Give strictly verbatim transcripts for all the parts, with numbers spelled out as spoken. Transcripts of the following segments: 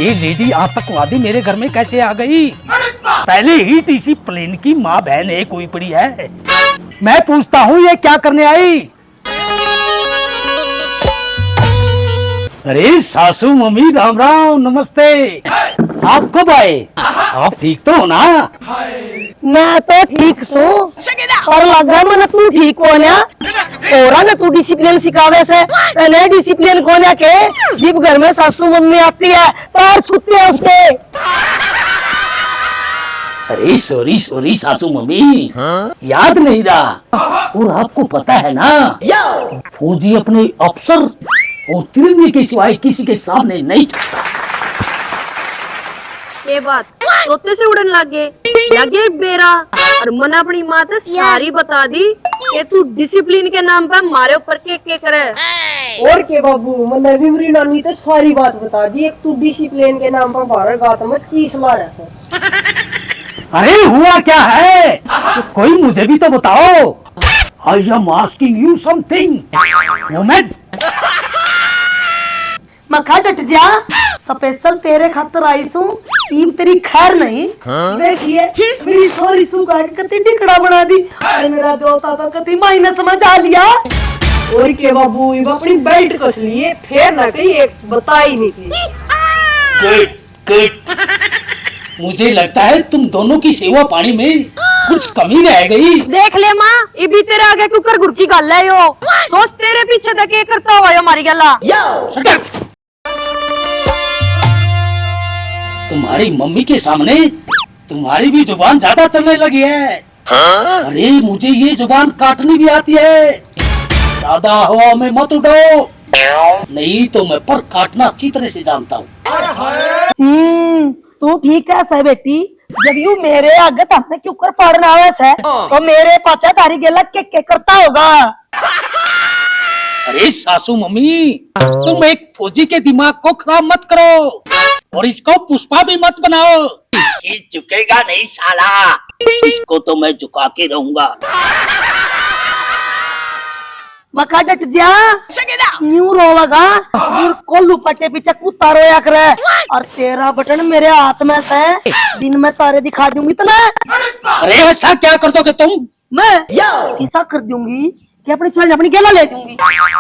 ये लेडी आतंकवादी मेरे घर में कैसे आ गई? पहले ही डिसिप्लिन की माँ बहन एक हुई पड़ी है। मैं पूछता हूँ, ये क्या करने आई? अरे सासू मम्मी, राम राम, नमस्ते। आप कब आए? आप ठीक तो हो ना? मैं तो ठीक सूं, पर लगा मन तू ठीक कोन्या। औरा ने तू डिसिप्लिन सिखावे से, तने डिसिप्लिन कोन्या के? जिब घर में सासू मम्मी आती है, पैर छूते हैं उसके। अरे सॉरी सॉरी सासू मम्मी, याद नहीं रहा। और आपको पता है ना, फौजी अपने अफसर और तिरंगे के सिवाय किसी के सामने नहीं झुकता। ये बात तोते से उड़न लग गए, लगे बेरा। और मन अपनी माँ ते सारी बता दी कि तू डिसिप्लिन के नाम पे मारे ऊपर के के करे। और के बाबू, मन्ने भी मेरी नानी तो सारी बात बता दी। एक तू डिसिप्लिन के नाम पर भारत गात में चीस ला रहा है। अरे हुआ क्या है? कोई मुझे भी तो बताओ। I am asking you something. Moment. मखा डट जा, स्पेशल तेरे खातर आई सूं, ईब तेरी खैर नहीं। देखिए, मेरी सॉरी सू का के कति डिकड़ा बना दी। अरे मेरा देवता तो कति माइनस में जा लिया। और के बाबू, इब अपनी बेल्ट कस लिए, फिर ना कहीं एक बता ही नहीं कहीं। Good good. मुझे लगता है तुम दोनों की सेवा पानी में कुछ कमी रह गई। देख ले माँ, इबी तेरे आगे क्यों कर घुड़की घाल ले यो। सोच तेरे पीछे तक ये करता हुआ यो हमारी गला। Shut up! तुम्हारी मम्मी के सामने तुम्हारी भी जुबान ज्यादा चलने लगी है। अरे, मुझे ये जुबान काटनी भी आती है। ज्यादा हवा में मत उड़ाओ, नहीं तो मैं पर काटना अच्छी तरह से जानता हूँ। हम्म, तू ठीक है सै बेटी। जब यू मेरे आगे थाने क्यों कर पाड़न आवे सै, तो मेरे पाछे थारी गेला के के करता होगा। अरे सासू मम्मी, तुम एक फौजी के दिमाग को खराब मत करो और इसको पुष्पा भी मत बनाओ। ये झुकेगा नहीं साला, इसको तो मैं झुका के रहूंगा। मखा डट जा, न्यू रोवेगा, न्यू कोल्लू पट्टे पीछे कुत्ता रोया करे। और तेरा बटन मेरे हाथ में से, दिन में तारे दिखा दूंगी तने। अरे ऐसा क्या कर दोगे तुम? मैं ऐसा कर दूंगी कि अपनी छोरी अपनी गेला ले जाऊंगी,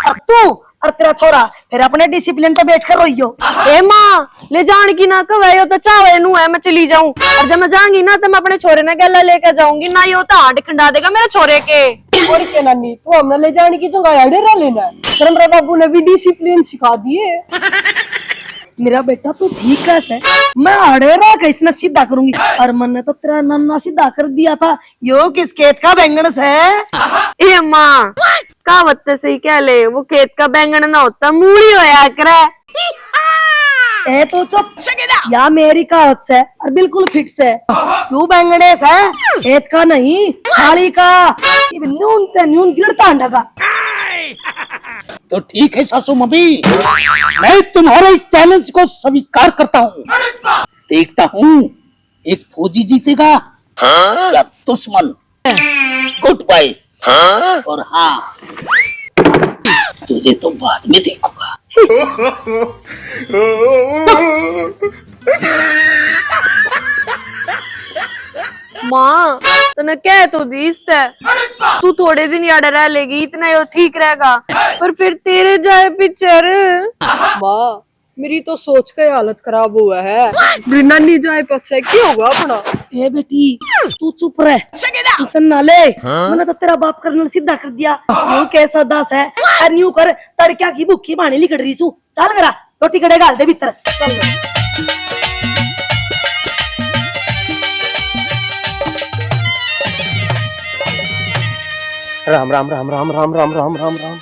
और तू और तेरा छोरा फिर अपने डिसिप्लिन पे बैठ कर रोइयो। ए माँ, ले जान की ना कवे, यो तो चावे नू है मैं चली जाऊं, और जब मैं जाऊंगी ना तो मैं अपने छोरे ने गेला लेके जाऊंगी ना, यो तो हाथ खंडा देगा मेरे छोरे के। और के नानी, तू हमने ले जाने की जगह अड़ेरा लेना है। शर्म रे बाबू ने भी डिसिप्लिन सिखा दिए। मेरा बेटा तू ठीक है सै, मैं अड़ेरा के इसने सीधा करूंगी। और मन्ने तो तेरा नन्ना सीधा कर दिया था। यो किस खेत का बैंगन सै? ए माँ, कहावत तो सही कह ले, वो खेत का बैंगन ना होता, मूली होया करे। ए तो चुप, या मेरी कहावत सै और बिल्कुल फिट सै। तू बैंगने सै, खेत का नहीं, थाली का। इब न्यून ते न्यून गिरता अंडा का। तो ठीक है सासू मम्मी, मैं तुम्हारे इस चैलेंज को स्वीकार करता हूँ। देखता हूँ एक फौजी जीतेगा या दुश्मन। Goodbye. और हाँ, तुझे तो बाद में देखूंगा। माँ, तने कह तो दी इसते, तू थोड़े दिन याडे रह लेगी, इतना यो ठीक रहेगा, पर फिर तेरे जाए पीछे रे। माँ, मेरी तो सोच के हालत खराब हुआ है। मेरी नानी जाए पक्ष है, क्या होगा अपना? ए बेटी, तू चुप रह, टेंशन ना ले। मैंने तो तेरा बाप करने सीधा कर दिया। न्यू कैसा दास है, और न्यू कर, तड़क्या की भूखी बाणी लिकड़ रही सू। चल करा, तो टिकड़े घाल दे भीतर। चल। राम राम राम राम राम राम राम राम राम।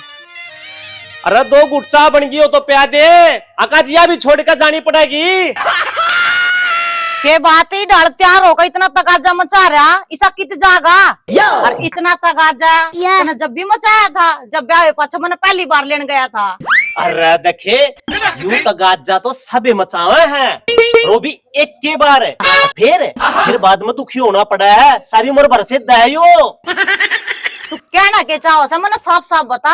अरे दो घुट चा बन गई हो तो प्या दे, अकाजिया भी छोड़ के जानी पड़ेगी। के बात ही ढाल तैयार होकर इतना तगाजा मचा रहा, इसा कित जागा? और इतना तगाजा तने जब भी मचाया था, जब ब्याह हुए पाछे मैंने पहली बार लेन गया था। अरे देखे, यू तगाजा तो सबे मचावे हैं, और वो भी एक के बार। फिर, फिर बाद में दुखी होना पड़ा है, सारी उम्र भर से दे यो। तू कहना के चाहो से, मैंने साफ साफ बता।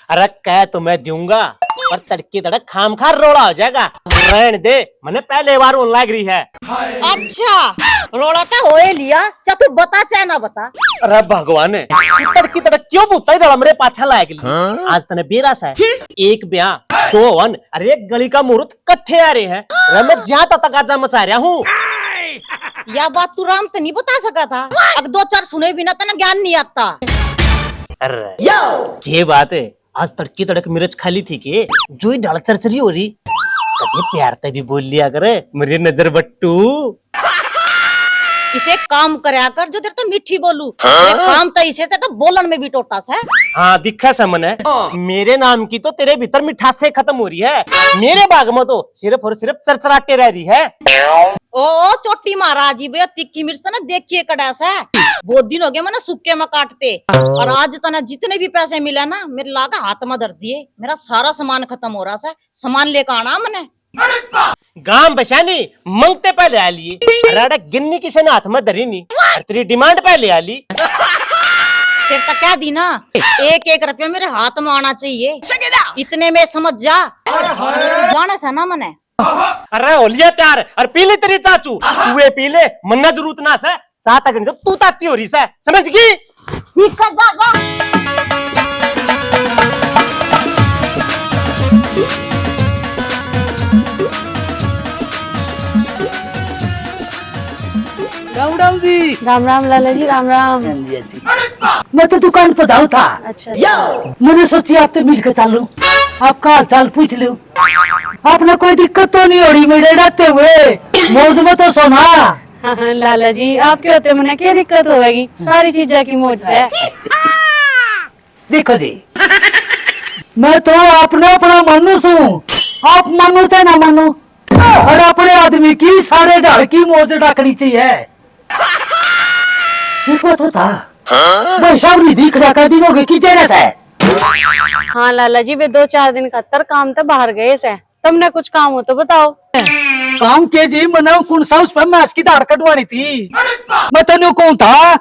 अरे कह तो मैं दूंगा, पर तड़के तड़क खाम खा रोला हो जाएगा। रहन दे, मने पहले बार होने लग रही है। अच्छा, रोला तो होए लिया, चाहे तू बता चाहे ना बता। अरे भगवान, तू तड़के तड़क क्यों भूता ही रोला मेरे पाछा लाग ली? आज तने बेरा सा है, एक ब्याह, दो हवन, अरे एक गली का मुहूर्त कट्ठे आ रहे हैं। अरे मैं ज्यादा तगाजा मचा रहा हूँ। या बात तू राम ते नहीं बता सका था? अगर दो चार सुने बिना तने ज्ञान नहीं आता। अरे ये बात है, आज तड़की तड़क मिर्च खा ली थी के? जो ही डाल चरचरी हो रही। कभी प्यार ते भी बोल लिया करे, मेरी नजर बट्टू। इसे काम करया कर जो तेरे तो मीठी बोलू। हाँ? तेरे काम तो इसे ते तो बोलन में भी टोटा से। हाँ, दिखा से मने। मेरे नाम की तो तेरे भीतर मिठासे खत्म हो रही है। मेरे बाग में तो सिर्फ और सिर्फ चरचराटे रह रही है। ओ, ओ, चोटी महाराज जी, बे तीखी मिर्च ने देखिए कड़ा से। बहुत दिन हो गए मैंने सूखे में काटते। और आज तने जितने भी पैसे मिले ना, मेरे लाके हाथ में धर दिए। मेरा सारा सामान खत्म हो रहा से, सामान लेकर आना मने। गांव बसानी मंगते पहले आ लिए। अरे, अरे, गिन्नी किसी ने हाथ में धरी नहीं। अरे, तेरी डिमांड पहले आ ली। फिर तो कह दी ना, एक एक रुपया मेरे हाथ में आना चाहिए। इतने में समझ जा। जाने से ना मने। अरे, हो लिया तैयार, अरे पी ले तेरी चाचू। तू ये पी ले, मन्ना जरूरत ना से। चाह तक नहीं तो तू ताती हो रही से, समझ गई? ठीक से जा, जा। राम राम जी। राम राम लाला जी, राम राम। हाँ जी, हाँ जी। मैं तो दुकान पर जाऊँ था। अच्छा, अच्छा। मैंने सोची आपसे मिल के चालू, आपका हाल चाल पूछ लूँ। आपने कोई दिक्कत तो नहीं हो रही मेरे रहते हुए? मौज में तो सोना। हाँ, हाँ, लाला जी, आपके होते मने क्या दिक्कत होगी? सारी चीजा की मौज है। देखो जी, मैं तो आपने अपना मानू सूं, आप मानो चाहे ना मानो, और अपने आदमी की सारे घर की मौज रखनी चाहिए। रुको तो था। हाँ? भाई साहब ने दिख रहा, कई दिन हो गए, की जगह से? हाँ लाला जी, वे दो चार दिन खातर काम तो बाहर गए से। तमने कुछ काम हो तो बताओ। काम के जी, मने कौन सा उस पर मैस की धार कटवानी थी? मैं तन्नू कहूं था,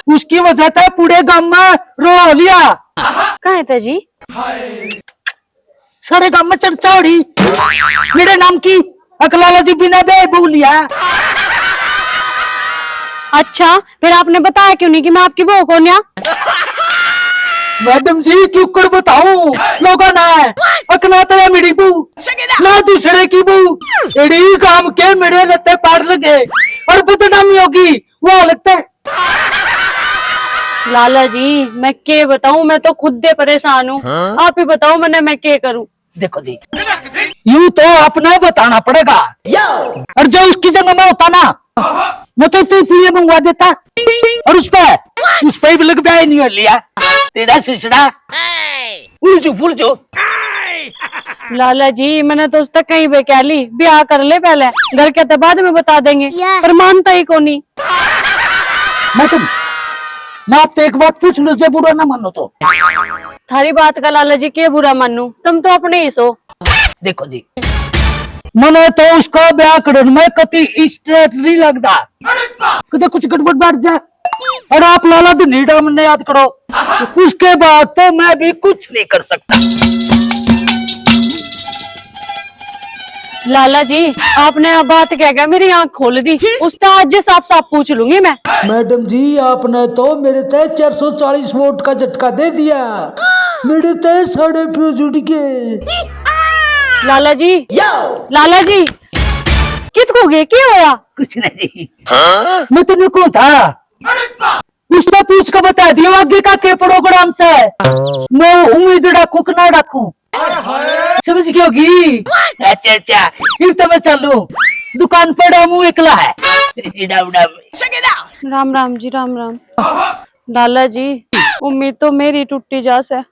उसकी वजह से पूरे गांव में रोला हो लिया। कहाँ है जी? सारे गांव में चर्चा हो रही मेरे नाम की, अकलाला जी बिना ब्याह बहू लिया। अच्छा, फिर आपने बताया क्यों नहीं कि मैं आपकी बहू कौन या? मैडम जी, क्यों कर बताऊं? लोगा ना है, अकना तो है मेरी बहू, ना दूसरे की बहू। एड़ी काम के मेरे लत्ते पार लगे और बदनामी होगी, वो लगता है। लाला जी, मैं के बताऊं, मैं तो खुद दे परेशान हूँ। हाँ? आप ही बताओ मने, मैं के करूं? देखो जी, यूं तो आपने बताना पड़ेगा। और जो उसकी जगह मैं होता ना, मैं तो तू पीए मंगवा देता। और उस पे, उस पे भी लग ब्याह नहीं हो लिया। तेरा सिसड़ा उलझू फुलझू। लाला जी, मैंने तो उस तक कहीं पे कह ली, ब्याह कर ले पहले, घर के तो बाद में बता देंगे, पर मानता ही कोनी। मैडम, मैं आपसे एक बात पूछ लूं, जो बुरा ना मानो तो। थारी बात का लाला जी के बुरा मानू, तुम तो अपने ही सो। देखो जी, मने तो उसका ब्याह करन में कति स्ट्रेट नहीं लगता, कदे कुछ गड़बड़ बैठ जा। और आप लाला धनी डाम ने याद करो, उसके बाद तो मैं भी कुछ नहीं कर सकता। लाला जी, आपने आ बात कह के मेरी आंख खोल दी। उस तो आज साफ साफ पूछ लूंगी मैं। मैडम जी, आपने तो मेरे ते चार सौ चालीस वोट का झटका दे दिया। मेरे ते सारे फ्यूज उड़ गए। लाला जी, लाला जी, कित को गए, क्या होया? कुछ नहीं जी। मैं तेरे को था, उसने पूछ के बता दियो आगे का के प्रोग्राम से। मैं उम्मीद रखूं कि ना रखूं। समझ गई होगी? अच्छा, अच्छा, फिर तो मैं चलूं। दुकान पर मुंह एकला है। डाम, डाम। राम राम जी, राम राम। लाला जी, उम्मीद तो मेरी टूटी जा से।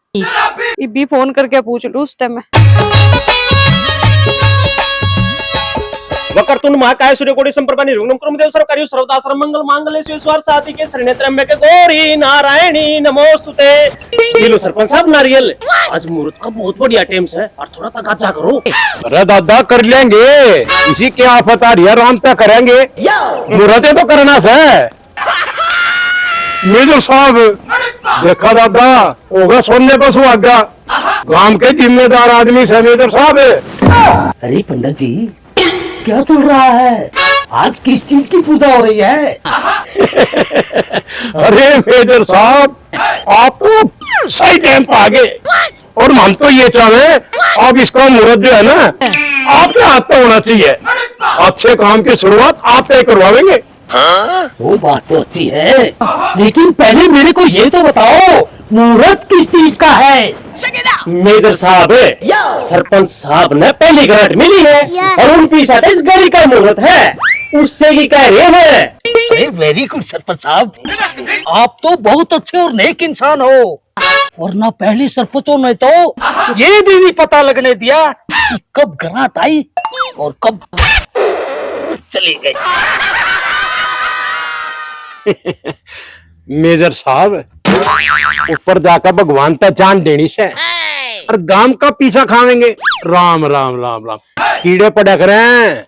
इबी फोन करके पूछ लूं उसते मैं। वक्रतुंड महाकाय सूर्यकोटि समप्रभा निर्विघ्नं कुरु मे देव सर्वकार्येषु सर्वदा सर्वमंगल मांगल्ये शिवे सर्वार्थ साधिके शरण्ये त्र्यंबके गौरी नारायणी नमोस्तुते। ये लो सरपंच साहब नारियल, आज मुहूर्त का बहुत बढ़िया टाइम से और थोड़ा तगाजा करो। अरे दादा कर लेंगे, इसी क्या आफत आ रही है, आराम तक करेंगे, मुहूर्त तो करना से। मेजर साहब, देखा दादा, होगा सोने पर सुहागा। गांव के जिम्मेदार आदमी से मेजर साहब। अरे पंडित जी, क्या चल रहा है? आज किस चीज की पूजा हो रही है? अरे मेजर साहब, आप तो सही टाइम पे आ गए। और हम तो ये चाहे, आप इसका मुहूर्त जो है ना, आपके हाथ पे होना चाहिए। अच्छे काम की शुरुआत आप पे करवाएंगे। वो बात तो अच्छी है, लेकिन पहले मेरे को ये तो बताओ, मुहूर्त किस चीज का है? मेजर साहब, सरपंच साहब ने पहली ग्रांट मिली है और उनकी साथ इस गली का मुहूर्त है, उससे ही कह रहे हैं। अरे वेरी गुड सरपंच साहब, आप तो बहुत अच्छे और नेक इंसान हो, वरना पहली सरपंचों ने तो ये भी नहीं पता लगने दिया कि कब ग्रांट आई और कब चली गई। मेजर साहब, ऊपर जाकर भगवान तै जान देनी से, और गांव का पीसा खावेंगे। राम राम राम राम, कीड़े पड़ा करें।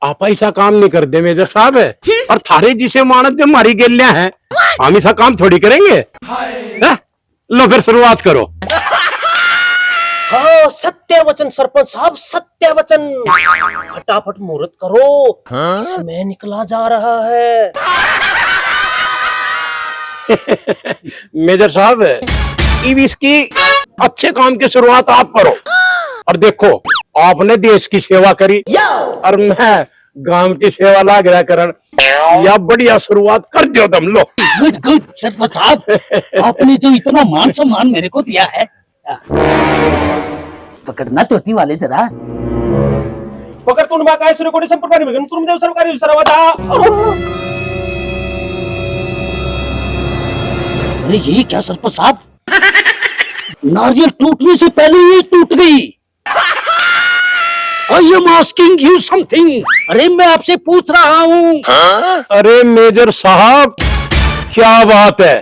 आप ऐसा काम नहीं कर दे मेजर साहब, और थारे जिसे मानत जो मारी गेल्या है, हम ऐसा काम थोड़ी करेंगे। हैं? लो फिर शुरुआत करो। हाँ, सत्य वचन सरपंच साहब, सत्य वचन। फटाफट मुहूर्त करो, समय निकला जा रहा है। मेजर साहब, इब इसकी अच्छे काम की शुरुआत आप करो। और देखो, आपने देश की सेवा करी और मैं गांव की सेवा लाग रहा करण। या बढ़िया शुरुआत कर दियो तुम लो। गुड गुड सरपंच साहब, आपने जो इतना मान सम्मान मेरे को दिया है। पकड़ना चोटी वाले जरा। पकड़ तू नमा काय सुरे कोणी संपर्क नहीं मिलगन तुम देव सरकारी सरवदा। अरे ये क्या सरपंच साहब, नारियल टूटने से पहले ही टूट गई। I am asking you something। अरे मैं आपसे पूछ रहा हूँ। अरे मेजर साहब, क्या बात है,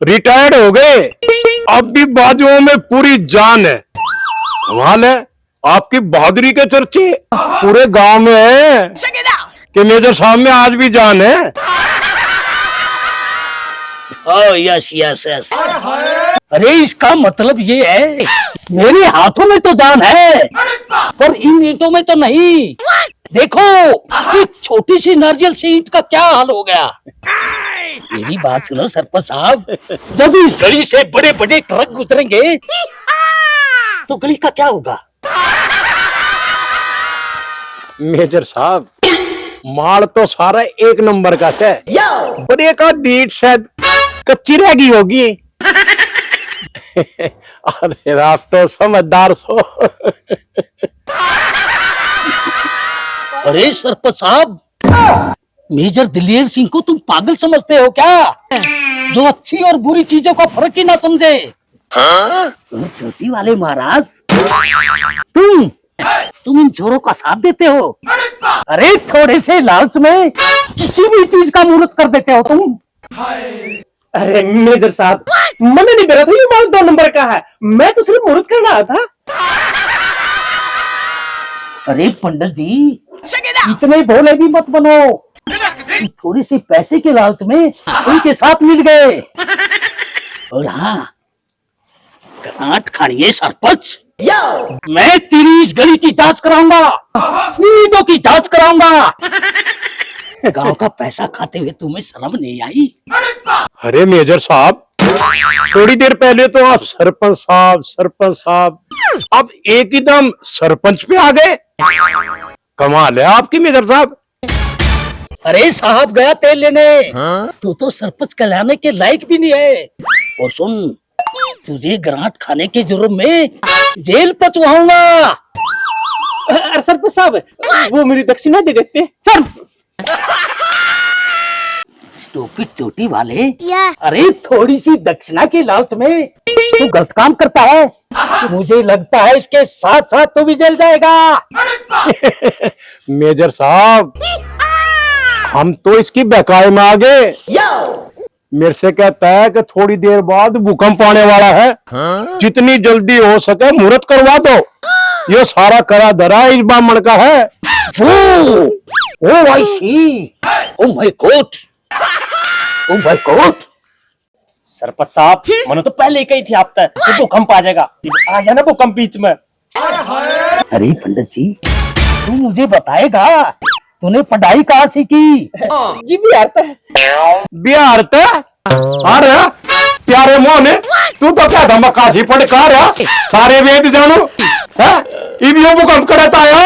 रिटायर्ड हो गए, अब भी बाजुओं में पूरी जान है। कमाल है, आपकी बहादुरी के चर्चे पूरे गांव में है कि मेजर साहब में आज भी जान है। Oh yes yes yes। अरे इसका मतलब ये है, मेरे हाथों में तो जान है, पर इन ईंटों में तो नहीं। देखो, इस छोटी सी नारियल सी ईंट का क्या हाल हो गया। मेरी बात सुनो सरपंच साहब, जब इस गली से बड़े बड़े ट्रक गुजरेंगे तो गली का क्या होगा? मेजर साहब, माल तो सारा एक नंबर का से, पर एक आध ईंट शायद कच्ची रह गई होगी। अरे आप तो समझदार सो। अरे सरपंच साहब, मेजर दिलेर सिंह को तुम पागल समझते हो क्या, जो अच्छी और बुरी चीजों का फर्क ही ना समझे? और चोटी वाले महाराज, तुम तुम इन छोरों का साथ देते हो। अरे थोड़े से लालच में किसी भी चीज का मुहूर्त कर देते हो तुम। अरे मेजर साहब, मैंने नहीं बोला था ये माल दो नंबर का है, मैं तो सिर्फ मुहूर्त करना आया था। अरे पंडित जी, इतने भोले भी मत बनो। थोड़ी सी पैसे के लालच में उनके साथ मिल गए। और हाँ, ग्रांट खानिए सरपंच, मैं तेरी इस गली की जांच कराऊंगा, ईंटों की जांच कराऊंगा। गांव का पैसा खाते हुए तुम्हें शर्म नहीं आई? अरे मेजर साहब, थोड़ी देर पहले तो आप सरपंच साहब, सरपंच साहब, अब एकदम सरपंच पे आ गए। कमाल है आपकी मेजर साहब। अरे साहब गया तेल लेने। हाँ? तू तो सरपंच कहलाने के लायक भी नहीं है। और सुन, तुझे ग्रांट खाने के जुर्म में जेल पचवाऊंगा। अरे सरपंच साहब, वो मेरी दक्षिणा दे देते। चल। स्टूपिड चोटी वाले। या। अरे थोड़ी सी दक्षिणा के लालच में तू गलत काम करता है। मुझे लगता है इसके साथ साथ तू भी जेल जाएगा। मेजर साहब, हम तो इसकी बहकावे में आ गए। मेरे से कहता है कि थोड़ी देर बाद भूकंप आने वाला है, जितनी जल्दी हो सके मुहूर्त करवा दो। ये सारा करा धरा इस बामण का है। Oh, oh, I see। Oh my God। Oh my God। Sarpanch साहब, मैंने तो पहले ही कही थी आप तक कि भूकंप आ जाएगा। आ गया ना भूकंप बीच में। अरे पंडित जी, तू मुझे बताएगा, तूने पढ़ाई कहाँ से की? जी, बिहार तक। बिहार तक? अरे प्यारे मोहन, तू तो क्या धमकासी पढ़ कर रहा? सारे वेद जानू, हैं? इब यो भूकंप करता आयो।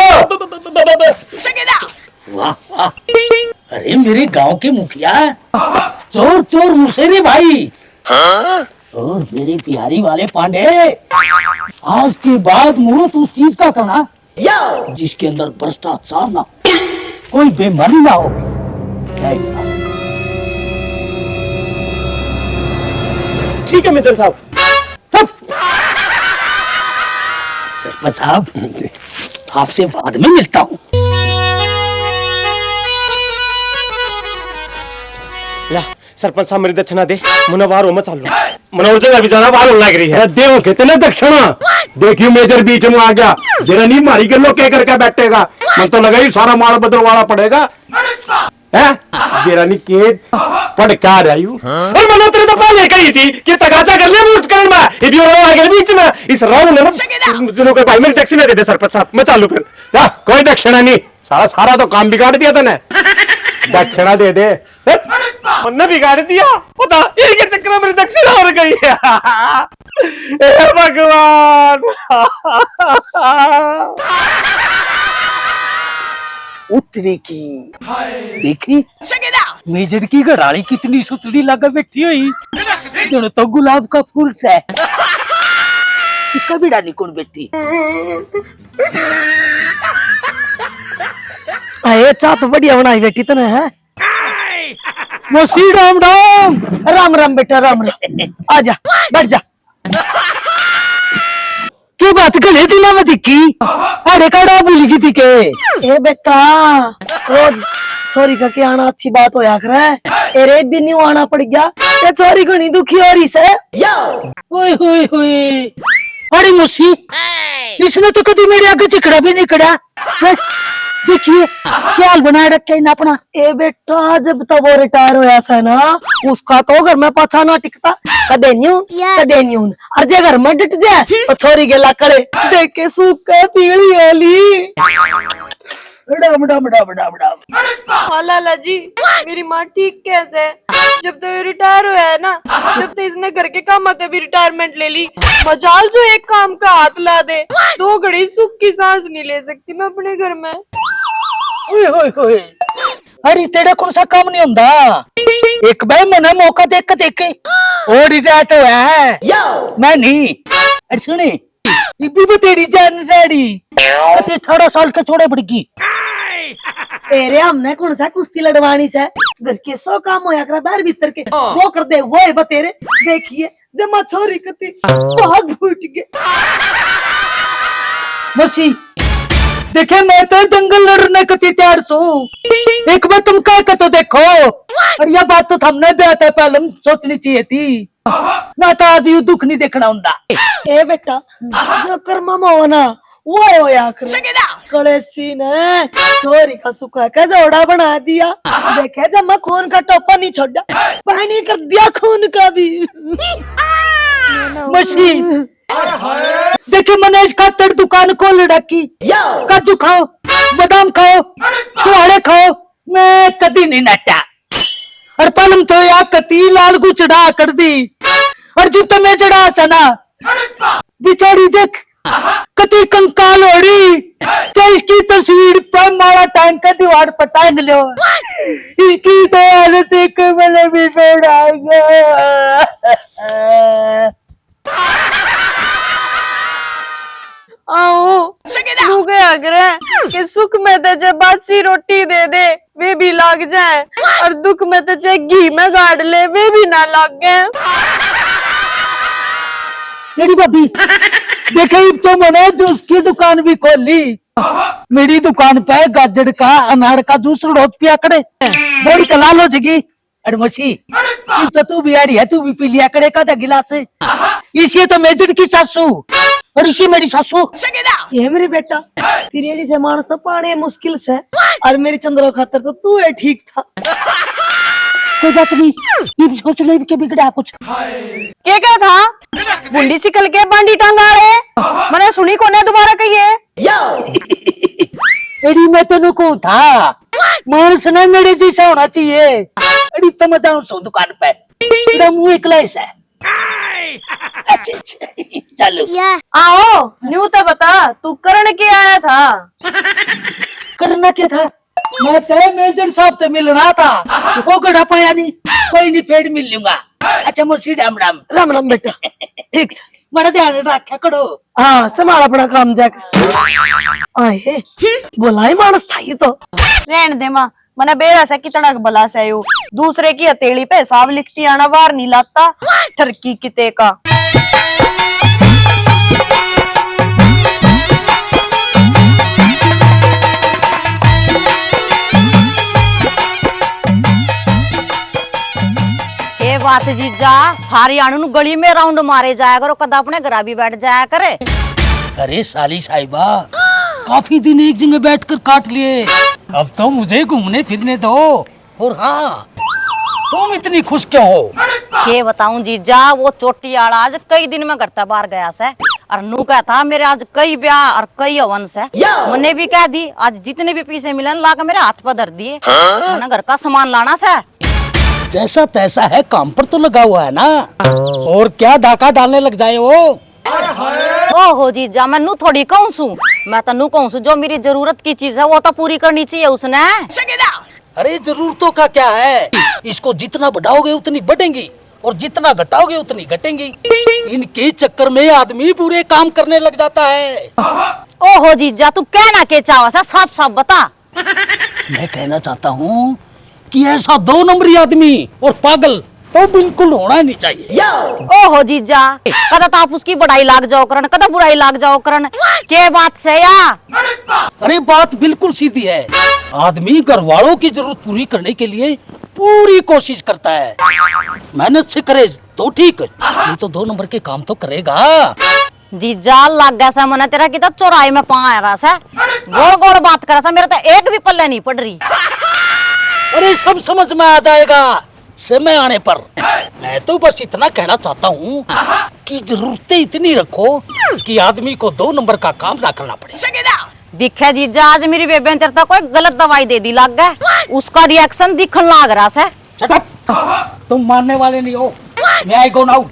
वाह, वाह। अरे मेरे गांव के मुखिया, चोर चोर मुसेरे भाई। और मेरे बिहारी वाले पांडे, आज के बाद मुहूर्त उस चीज का करना जिसके अंदर भ्रष्टाचार ना, कोई बेईमानी ना हो। जय साहब। ठीक है मित्र साहब। सरपंच साहब, आपसे बाद में मिलता हूँ। ला, सरपंच साहब, मेरी दक्षिणा दे, मुन्ने वार हो, मैं चालू। मने और जगह भी जाना, वार होने लग रही है। अरे, देव कितने दक्षिणा? देखियो, मेजर बीच में आ गया। जरा नहीं मारी गल्लो के करके बैठेगा। मन तो लगा ही सारा माल बदलवाना पड़ेगा। हैं? जरा नहीं के पढ़ क्या रही हूँ? और मैंने तेरे तो पहले कही थी कि तगाचा कर ले, मुहूर्त करने में। ये भी और आ गया बीच में। इस राव ने ना, दोनों को भाई, मेरी दक्षिणा दे दे सरपंच साहब, मैं चालू फिर। जा, कोई दक्षिणा नहीं। साला, सारा तो काम बिगाड़ दिया तने। दक्षिणा दे दे। मन्ने बिगाड़ दिया। पता, इनके चक्कर में मेरी दक्षिणा और गई। हे भगवान। उतनी की देखी, मेजर की घराली कितनी सुथरी लगा बैठी हुई। दोनों तो गुलाब का फूल से। इसका भी रानी कौन बैठी? अरे, चाह तो बढ़िया बनाई बेटी तने, है? मौसी, राम राम। राम राम बेटा, राम राम। आजा, बैठ जा। के बात घणे दिना में दिखी? अरे, काड़ा भूल गई थी के? ए बेटा, रोज छोरी का के आना अच्छी बात होया करे। एरे भी न्यू आना पड़ गया। ये छोरी घणी दुखी हो रही से। ओए होए होए। अरे मौसी, इसने तो कभी मेरे आगे चिकड़ा भी नहीं कड़ा। हैं? देखिए, क्या हाल बनाए रखे इन्हें अपना। ए बेटा, जब तक वो रिटायर होया से ना, उसका तो घर में पाछा ना टिकता। कदे न्यू, कदे न्यू। और जे घर में डट जाए, तो छोरी गेला कड़े। देख के सूख के पीली होली। डम, डम, डम, डम, डम। हाँ लाला जी, मेरी माँ ठीक कैसे है? जब तो ये रिटायर होया है ना, जब तो इसने घर के काम आते भी रिटायरमेंट ले ली। मजाल जो एक काम का हाथ ला दे, दो घड़ी सुख की सांस नहीं ले सकती मैं अपने घर में। ओए होए होए। अरे, तेरा कौन सा काम नहीं होंदा? एक बार मने मौका देख के देखे। और रिटायर तो है। मैं नहीं। अरे सुने, इब्बी बतेरी जान रेडी। अते अठारह साल के छोड़े बड़गी। तेरे हमने कौन सा कुश्ती लड़वानी से? घर के सौ काम होया करा बाहर भीतर के। वो कर दे, वो है बतेरे। देखिए, जमा छोरी कती भाग फूट गए। मौसी, देखे, मैं तो दंगल लड़ने कती तैयार सू। एक बार तुम कह के तो देखो। और यह बात तो थमने ब्याह तै पहले सोचनी चाहिए थी। ना तो आज यू दुख नहीं देखना हुंदा। ए बेटा, जो कर्मा में हो ना, वो होया करे। कलेसी ने छोरी का सुखा के जोड़ा बना दिया। देखे, जब मैं खून का टोपा नहीं छोड़ा, पानी कर दिया खून का भी। मौसी, देखे, मने इस खातर दुकान खोल रखी। काजू खाओ, बादाम खाओ, छुआड़े खाओ, मैं कदी नहीं नटा। और पलम तो या कती लाल गुचड़ा कर दी। और जब तो मैं चढ़ा सा ना, बिचारी देख, कती कंकाल हो रही। चाहे इसकी तस्वीर पर माला टांग के दीवार पर टांग लो। इसकी तो हालत देख के मैंने भी बेड़ा। आओ, तू गया करे कि सुख में तो जे बासी रोटी दे दे, वे भी लाग जाए, और दुख में तो जे घी में गाड़ ले, वे भी ना लागे। मेरी भाभी, देखे, इब तो मने जूस की दुकान भी खोल ली। मेरी दुकान पे गाजर का, अनार का जूस रोज पिया करे, बॉडी तो लाल हो जाएगी। अरे मौसी, तू तो, तू भी आड़ी है, तू भी पी लिया करे एक आधा गिलास। इसी तो मेजर की सासू और इसी मेरी सासू। ये मेरे बेटा, तेरे जैसे मानस तो पाने मुश्किल से, और मेरी चंद्रो खातर तो तू है ठीक था। कोई बात नहीं, ये भी सोच ले के बिगड़ा कुछ। के क्या था? भुंडी सी कल के बांडी टांगा आले। मैंने सुनी कोने दोबारा कहिए। एड़ी मैं तेनू कहूं था, मानस ना मेरे जैसा होना चाहिए। एड़ी तो मैं जाऊं सो दुकान पे, तेरा मुंह इकला ही से। अच्छा, अच्छा, चलो। आओ, न्यू तो बता, तू करण के आया था? करना क्या था? मैं तेरे मेजर साहब से मिलना था, वो गड़ा पाया नहीं। कोई नहीं, फिर मिल लूंगा। अच्छा मौसी, राम राम। राम राम बेटा। ठीक से। बड़ा ध्यान रखा करो। हाँ, संभाल अपना काम जाके। आए, बुलाए मानस था ये तो। रहन दे माँ, मने बेरा से कितना क भला से यो। दूसरे की हथेली पे हिसाब लिखती आना बाहर नहीं लाता। ठरकी किते का। के बात जीजा, सारी आनू गली में राउंड मारे जाया करो, कदा अपने घरा भी बैठ जाया करे। अरे साली साहिबा, काफी दिन एक जगह बैठकर काट लिए, अब तो मुझे घूमने फिरने दो। और हाँ, तुम इतनी खुश क्यों हो? के बताऊं जीजा, वो चोटी आला आज कई दिन में घर तै बाहर गया सै, और नू कहा था मेरे आज कई ब्याह और कई हवन सै। मन्ने भी कह दी, आज जितने भी पैसे मिले ना, ला के मेरे हाथ पर धर दिए। मन्ने घर का सामान लाना सै। जैसा तैसा है, काम पर तो लगा हुआ है ना, और क्या डाका डालने लग जाए हो? ओहो जीजा, मैं नू थोड़ी कहूं सू, मैं तो नू कहूं सू जो मेरी जरूरत की चीज है वो तो पूरी करनी चाहिए उसने। अरे जरूरतों का क्या है, इसको जितना बढ़ाओगे उतनी बढ़ेंगी और जितना घटाओगे उतनी घटेंगी। इनके चक्कर में आदमी बुरे काम करने लग जाता है। ओहो जीजा, तू कहना के चाहो सा, साफ साफ बता। मैं कहना चाहता हूँ कि ऐसा दो नंबरी आदमी और पागल तो बिल्कुल होना ही नहीं चाहिए। ओहो जीजा, कदा तो आप उसकी बड़ाई लाग जाओ करन, कदा बुराई लाग जाओ करन। के बात सै या? अरे बात बिल्कुल सीधी है। आदमी घर वालों की जरूरत पूरी करने के लिए पूरी कोशिश करता है, मेहनत से करे तो ठीक, नहीं तो दो नंबर के काम तो करेगा। जीजा, लागे सै मने तेरा किता चौराहे में पां आ रहा सै, गोल गोल बात करा सै, मेरे तो एक भी पल्ले नहीं पड़ रही। अरे सब समझ में आ जाएगा समय आने पर। मैं तो बस इतना कहना चाहता हूँ कि जरूरतें इतनी रखो कि आदमी को दो नंबर का काम ना करना पड़े। दिखे जीजा, आज मेरी बेबे ने तेरे तक कोई गलत दवाई दे दी लागे, उसका रिएक्शन दिखन लाग रहा सै। Shut up! तुम मानने वाले नहीं हो। May I go now?